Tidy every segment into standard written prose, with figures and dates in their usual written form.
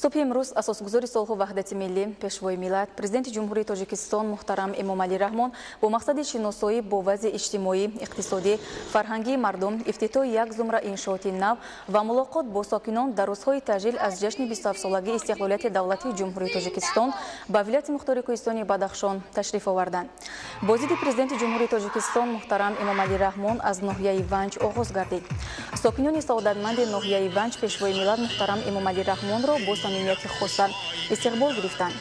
Субҳи имрӯз асосгузори сулҳу ваҳдати миллӣ, Пешвои миллат, Президенти Ҷумҳурии Тоҷикистон муҳтарам Эмомалӣ Раҳмон бо мақсади шиносоӣ бо вазъи иҷтимоӣ, иқтисодӣ, фарҳангии мардум, ифтитоҳи як зумра иншооти нав ва мулоқот бо сокинон дар рӯзҳои таҷлил аз ҷашни 27-солагии истиқлолияти давлатии Ҷумҳурии Тоҷикистон ба вилояти мухтори Кӯҳистони Бадахшон ташриф оварданд. Боздиди Президенти Ҷумҳурии Тоҷикистон муҳтарам Эмомалӣ Раҳмон аз ноҳияи Ванҷ оғоз гардид. Сокинони саодатманди ноҳияи Ванҷ Пешвои миллат муҳтарам Эмомалӣ Раҳмонро бо самимияти хоса истиқбол гирифтанд.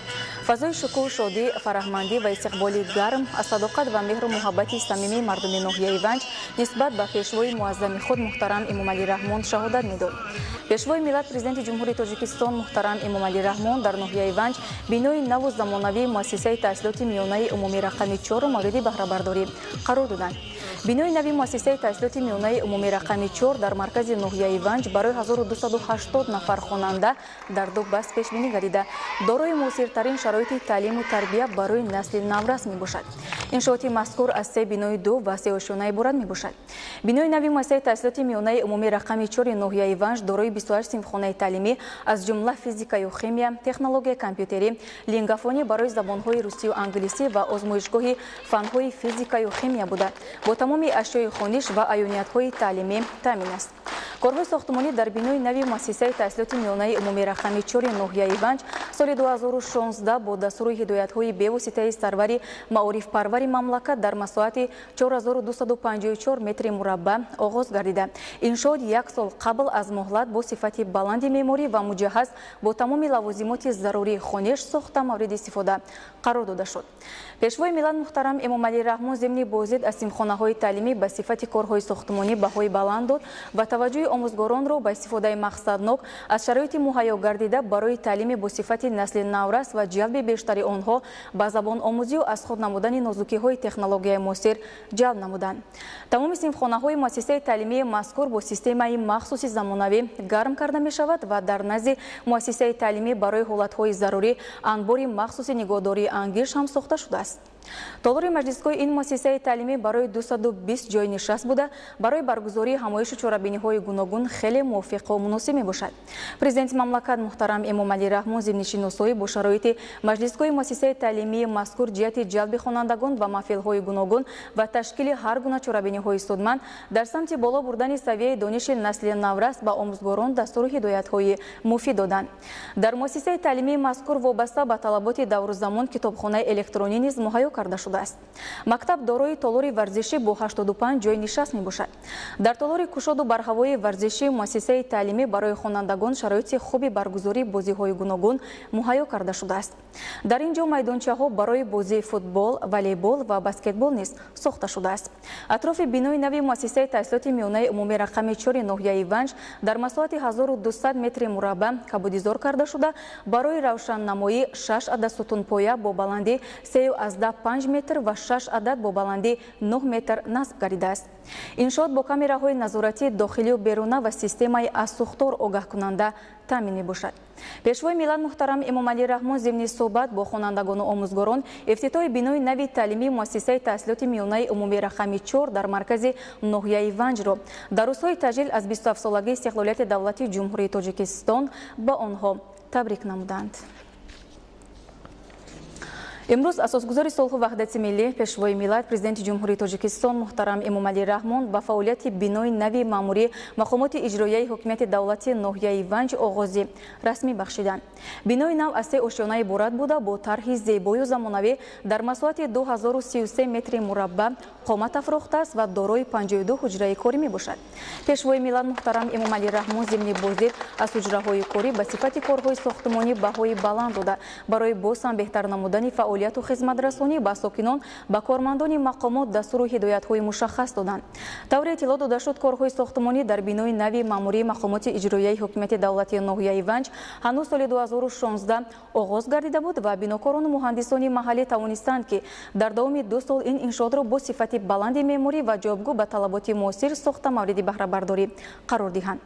Фазои шукӯҳу шодӣ, фараҳмандӣ ва истиқболи гарм аз садоқат ва меҳру муҳаббати самимии мардуми ноҳияи Ванҷ нисбат ба пешвои муаззами худ муҳтарам Эмомалӣ Раҳмон шаҳодат медод. Пешвои миллат, Президенти Ҷумҳурии Тоҷикистон муҳтарам Эмомалӣ Раҳмон дар ноҳияи Ванҷ бинои наву замонавии муассисаи таҳсилоти миёнаи умумӣ рақами 4 мавриди баҳрабардорӣ қарор доданд. Бинои нави муассисаи таҳсилоти миёнаи умумӣ рақами 4 дар маркази ноҳияи Ванҷ барои 1280 нафар хонанда дар ду баст пешбинӣ гардида, дорои муосиртарин шароити таълиму тарбия барои насли наврас мебошад. Иншооти мазкур аз се бинои ду ва се ошёна иборат мебошад. Бинои нави муассисаи таҳсилоти миёнаи умумӣ рақами 4 ноҳияи Ванҷ дорои 28 синфхонаи таълимӣ, аз ҷумла физикаю химия, технологияи компютерӣ, лингафонӣ барои забонҳои русию англисӣ ва озмоишгоҳи фанҳои физикаю химия буда, бо тамоми ашёи хониш ва аёниятҳои таълимӣ таъмин аст. Корҳои сохтмонӣ дар бинои нави муассисаи таҳсилоти миёнаи умумӣ рақами 4 ноҳияи Ванҷ соли 2016 бо дастуру ҳидоятҳои бевоситаи сарвари маорифпарвари мамлакат дар масоҳати 4254 метри мураббаъ оғоз гардида, иншоот як сол қабл аз муҳлат бо сифати баланди меъморӣ ва муҷаҳҳаз бо тамоми лавозимоти зарурии хониш сохта мавриди истифода қарор дода шуд. Пешвои миллат муҳтарам Эмомалӣ Раҳмон зимни боздид аз синфхонаҳои таълимӣ ба сифати корҳои сохтмонӣ баҳои баланд дод ва таваҷҷӯҳи омӯзгоронро ба истифодаи мақсаднок аз шароити муҳайё гардида барои таълими бо сифати насли наврас ва ҷалби бештари онҳо ба забономӯзию аз худ намудани нозукиҳои технологияи муосир ҷалб намуданд. Тамоми синфхонаҳои муассисаи таълимии мазкур бо системаи махсуси замонавӣ гарм карда мешавад ва дар назди муассисаи таълимӣ барои ҳолатҳои зарурӣ анбори махсуси нигоҳдории ангиш ҳам сохта шудааст. Толори маҷлисгоҳи ин муассисаи таълимӣ барои 220 ҷойи нишаст буда, барои баргузории ҳамоишу чорабиниҳои гуногун хеле мувофиқу муносиб мебошад. Президенти мамлакат муҳтарам Эмомалӣ Раҳмон зимни шиносоӣ бо шароити маҷлисгоҳи муассисаи таълимии мазкур ҷиҳати ҷалби хонандагон ба маҳфилҳои гуногун ва ташкили ҳар гуна чорабиниҳои судманд дар самти боло бурдани савияи дониши насли наврас ба омӯзгорон дастуру ҳидоятҳои муфид доданд. Дар муассисаи таълимии мазкур вобаста ба талаботи давру замон китобхонаи электронӣ низ муҳайё карда шудааст. Мактаб дорои толори варзишӣ бо 85 ҷойи нишаст мебошад. Дар толори кушоду барҳавои варзишии муассисаи таълимӣ барои хонандагон шароити хуби баргузории бозиҳои гуногун муҳайё карда шудааст. Дар ин ҷо майдончаҳо барои бозии футбол, волейбол ва баскетбол низ сохта шудааст. Атрофи бинои нави муассисаи таҳсилоти миёнаи умумӣ рақами 4 ноҳияи Ванҷ дар масоҳати 1200 метри мураббаъ кабудизор карда шуда, барои равшаннамоӣ 6 адад сутунпоя бо баландӣ 3,5 метр ва 6 адад бо баландӣ 9 метр насб гардидааст. Иншоот бо камераҳои назоратии дохилию беруна ва системаи аз сӯхтор огаҳкунанда таъмин мебошад. Пешвои миллат муҳтарам Эмомалӣ Раҳмон зимни суҳбат бо хонандагону омӯзгорон ифтитоҳи бинои нави таълимии муассисаи таҳсилоти миёнаи умумӣ рақами 4 дар маркази ноҳияи Ванҷро дар рӯзҳои таҷлил аз 27-солагии истиқлолияти давлатии Ҷумҳурии Тоҷикистон ба онҳо табрик намуданд. Имрӯз асосгузори сулҳу ваҳдати миллӣ, Пешвои миллат, Президенти Ҷумҳурии Тоҷикистон муҳтарам Эмомалӣ Раҳмон ба фаъолияти бинои нави маъмурии мақомоти иҷроияи ҳокимияти давлатии ноҳияи Ванҷ оғози расмӣ бахшиданд. Бинои нав аз се ошёна иборат буда, бо тарҳи зебою замонавӣ дар масоҳати 2033 метри мураббаъ қомат афрохтааст ва дорои 52 ҳуҷраи корӣ мебошад. Пешвои миллат муҳтарам Эмомалӣ Раҳмон зимни боздид аз ҳуҷраҳои корӣ ба сифати корҳои сохтмонӣ баҳои баланд дода, барои боз ҳам беҳтар намудани фаъолияту хизматрасонӣ ба сокинон ба кормандони мақомот дастуру ҳидоятҳои мушаххас доданд. Тавре иттилоъ дода шуд, корҳои сохтмонӣ дар бинои нави маъмурии мақомоти иҷроияи ҳокимияти давлатии ноҳияи Ванҷ ҳанӯз соли 2016 оғоз гардида буд ва бинокорону муҳандисони маҳаллӣ тавонистанд, ки дар давоми 2 сол ин иншоотро бо сифати баланди меъморӣ ва ҷавобгӯ ба талаботи муосир сохта мавриди баҳрабардорӣ қарор диҳанд.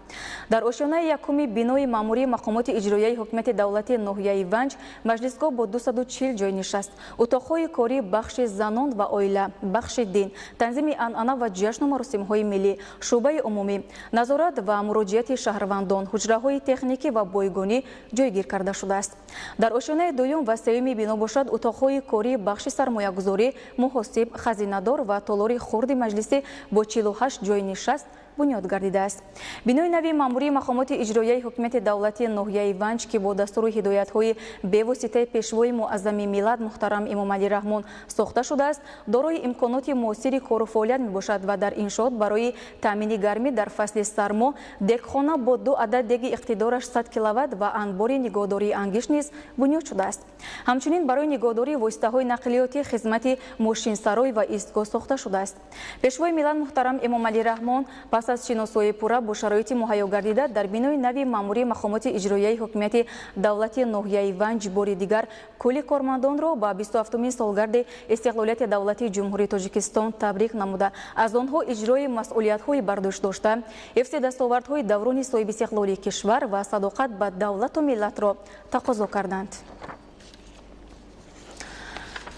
Дар ошёнаи якуми бинои маъмурии мақомоти иҷроияи ҳокимияти давлатии ноҳияи Ванҷ маҷлисгоҳ бо 240 ҷойи нишаст нишаст, утоқҳои корӣ бахши занон ва оила, бахши дин, танзими анъана ва ҷашну маросимҳои миллӣ, шӯъбаи умумӣ, назорат ва муроҷиати шаҳрвандон, ҳуҷраҳои техникӣ ва бойгонӣ ҷойгир карда шудааст. Дар ошёнаи дуюм ва сеюми бино бошад утоқҳои корӣ бахши сармоягузорӣ, муҳосиб, хазинадор ва толори хурди маҷлисӣ бо 48 ҷойи нишаст бунёд гардидааст. Бинои нави маъмурии мақомоти иҷроияи ҳукумати давлатии ноҳияи Ванҷ, ки бо дастуру ҳидоятҳои бевоситаи Пешвои муаззами миллат муҳтарам Эмомалӣ Раҳмон сохта шудааст, дорои имконоти муосири кору фаъолият мебошад ва дар иншоот барои таъмини гармӣ дар фасли сармо дегхона бо 2 адад деги иқтидораш 100 киловатт ва анбори нигоҳдории ангишт низ бунёд шудааст. Ҳамчунин барои нигоҳдории воситаҳои нақлиётӣ хизмати мошинсарой ва истгоҳ сохта шудааст. Пешвои миллат муҳтарам Эмомалӣ Раҳмон пас аз шиносоии пурра бо шароити муҳайё гардида дар бинои нави маъмурии мақомоти иҷроияи ҳукумати давлати ноҳияи Ванҷ бори дигар кулли кормандонро ба 27-умин солгарди истиқлолияти давлатии Ҷумҳурии Тоҷикистон табрик намуда, аз онҳо иҷрои масъулиятҳои бардошт дошта, ҳифзи дастовардҳои даврони соҳибистиқлолии кишвар ва садоқат ба давлату миллатро тақозо карданд.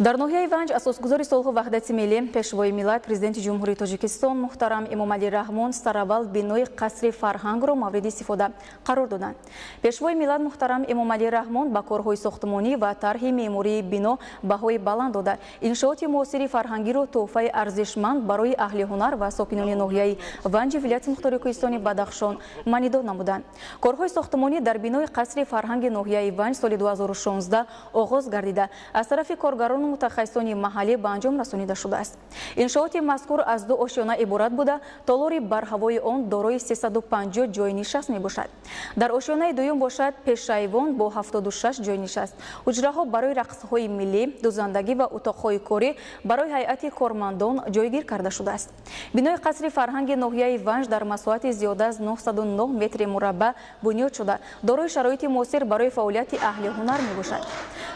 Дар ноҳияи Ванҷ асосгузори сулҳу ваҳдати миллӣ, Пешвои миллат, Президенти Ҷумҳурии Тоҷикистон муҳтарам Эмомалӣ Раҳмон сараввал бинои қасри фарҳангро мавриди истифода қарор доданд. Пешвои миллат муҳтарам Эмомалӣ Раҳмон ба корҳои сохтмонӣ ва тарҳи меъмории бино баҳои баланд дода, иншооти муосири фарҳангиро тӯҳфаи арзишманд барои аҳли ҳунар ва сокинони ноҳияи Ванҷи вилояти мухтори кӯҳистони Бадахшон маънидор намуданд. Корҳои сохтмонӣ дар бинои қасри фарҳанги ноҳияи Ванҷ соли 2016 оғоз гардида, аз тарафи коргарон мутахассисони маҳаллӣ ба анҷом расонида шудааст. Иншооти мазкур аз 2 ошёна иборат буда, толори барҳавои он дорои 350 ҷойи нишаст мебошад. Дар ошёнаи дуюм бошад пешайвон бо 76 ҷойи нишаст, ҳуҷраҳо барои рақсҳои миллӣ, дузандагӣ ва утоқҳои корӣ барои ҳайати кормандон ҷойгир карда шудааст. Бинои қасри фарҳанги ноҳияи Ванҷ дар масоҳати зиёда аз 909 метри мураббаъ бунёд шуда, дорои шароити муосир барои фаъолияти аҳли ҳунар мебошад.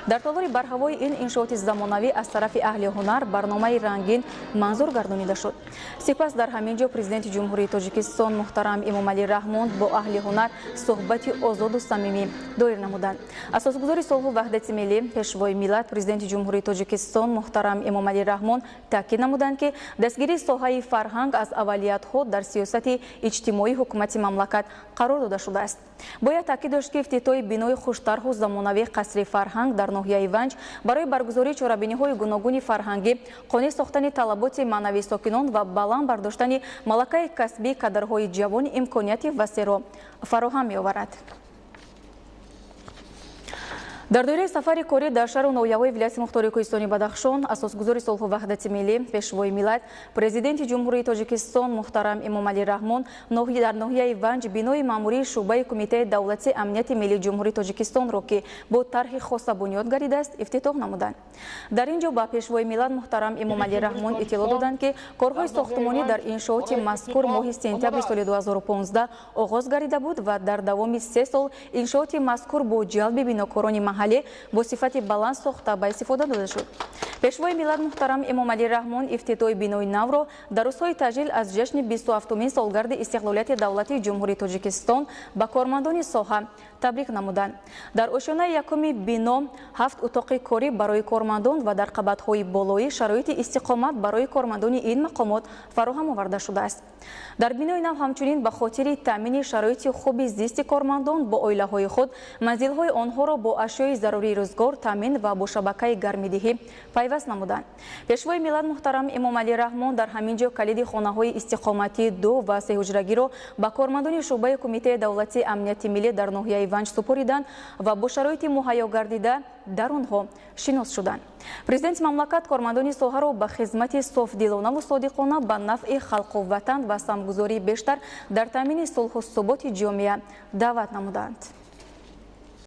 Дар толори барҳавои ин иншооти замонавӣ аз тарафи аҳли ҳунар барномаи рангин манзур гардонида шуд. Сипас дар ҳамин ҷо Президенти Ҷумҳурии Тоҷикистон муҳтарам Эмомалӣ Раҳмон бо аҳли ҳунар суҳбати озоду самимӣ доир намуданд. Асосгузори сулҳу ваҳдати миллӣ, Пешвои миллат, Президенти Ҷумҳурии Тоҷикистон муҳтарам Эмомалӣ Раҳмон таъкид намуданд, ки дастгирии соҳаи фарҳанг аз аввалиятҳо дар сиёсати иҷтимоии ҳукумати мамлакат қарор дода шудааст. Бояд таъкид дошт, ки ифтитоҳи бинои хуштарҳу замонавии қасри фарҳанг дар ноҳияи Ванҷ барои баргузории чорабиниҳои гуногуни фарҳангӣ, қонеъ сохтани талаботи маънавии сокинон ва баланд бардоштани малакаи касбии кадрҳои ҷавон имконияти васеъро фароҳам меоварад. Дар доираи сафари корӣ дар шаҳру ноҳияҳои вилояти мухтори кӯҳистони Бадахшон асосгузори сулҳу ваҳдати миллӣ, Пешвои миллат, Президенти Ҷумҳурии Тоҷикистон муҳтарам Эмомалӣ Раҳмон дар ноҳияи Ванҷ бинои маъмурии шӯъбаи Кумитаи давлатии амнияти миллии Ҷумҳурии Тоҷикистонро, ки бо тарҳи хоса бунёд гардидааст, ифтитоҳ намуданд. Дар ин ҷо ба Пешвои миллат муҳтарам Эмомалӣ Раҳмон иттилоъ доданд, ки корҳои сохтмонӣ дар иншооти мазкур моҳи сентябри соли 2015 оғоз гардида буд ва дар давоми 3 сол иншооти мазкур бо ҷалби бинокорони маҳаллӣ бо сифати баланд сохта ба истифода дода шуд. Пешвои миллат муҳтарам Эмомалӣ Раҳмон ифтитоҳи бинои навро дар рӯзҳои таҷлил аз ҷашни 27-умин солгарди истиқлолияти давлатии Ҷумҳурии Тоҷикистон ба кормандони соҳа табрик намуданд. Дар ошёнаи якуми бино 7 утоқи корӣ барои кормандон ва дар қабатҳои болоӣ шароити истиқомат барои кормандони ин мақомот фароҳам оварда шудааст. Дар бинои нав ҳамчунин ба хотири таъмини шароити хуби зисти кормандон бо оилаҳои худ манзилҳои онҳоро бо ашёи зарурии рӯзгор таъмин ва бо шабакаи гармидиҳӣ пайваст намуданд. Пешвои миллат муҳтарам Эмомалӣ Раҳмон дар ҳамин ҷо калиди хонаҳои истиқоматии 2 ва 3 ҳуҷрагиро ба кормандони шӯъбаи Кумитаи давлатии амнияти миллӣ дар ноҳияи Ванҷ супориданд ва бо шароити муҳайё гардида дар онҳо шинос шуданд. Президенти мамлакат кормандони соҳаро ба хизмати софдилонаву содиқона ба нафъи халқу ватан ва самгузории бештар дар таъмини сулҳу суботи ҷомеа даъват намуданд.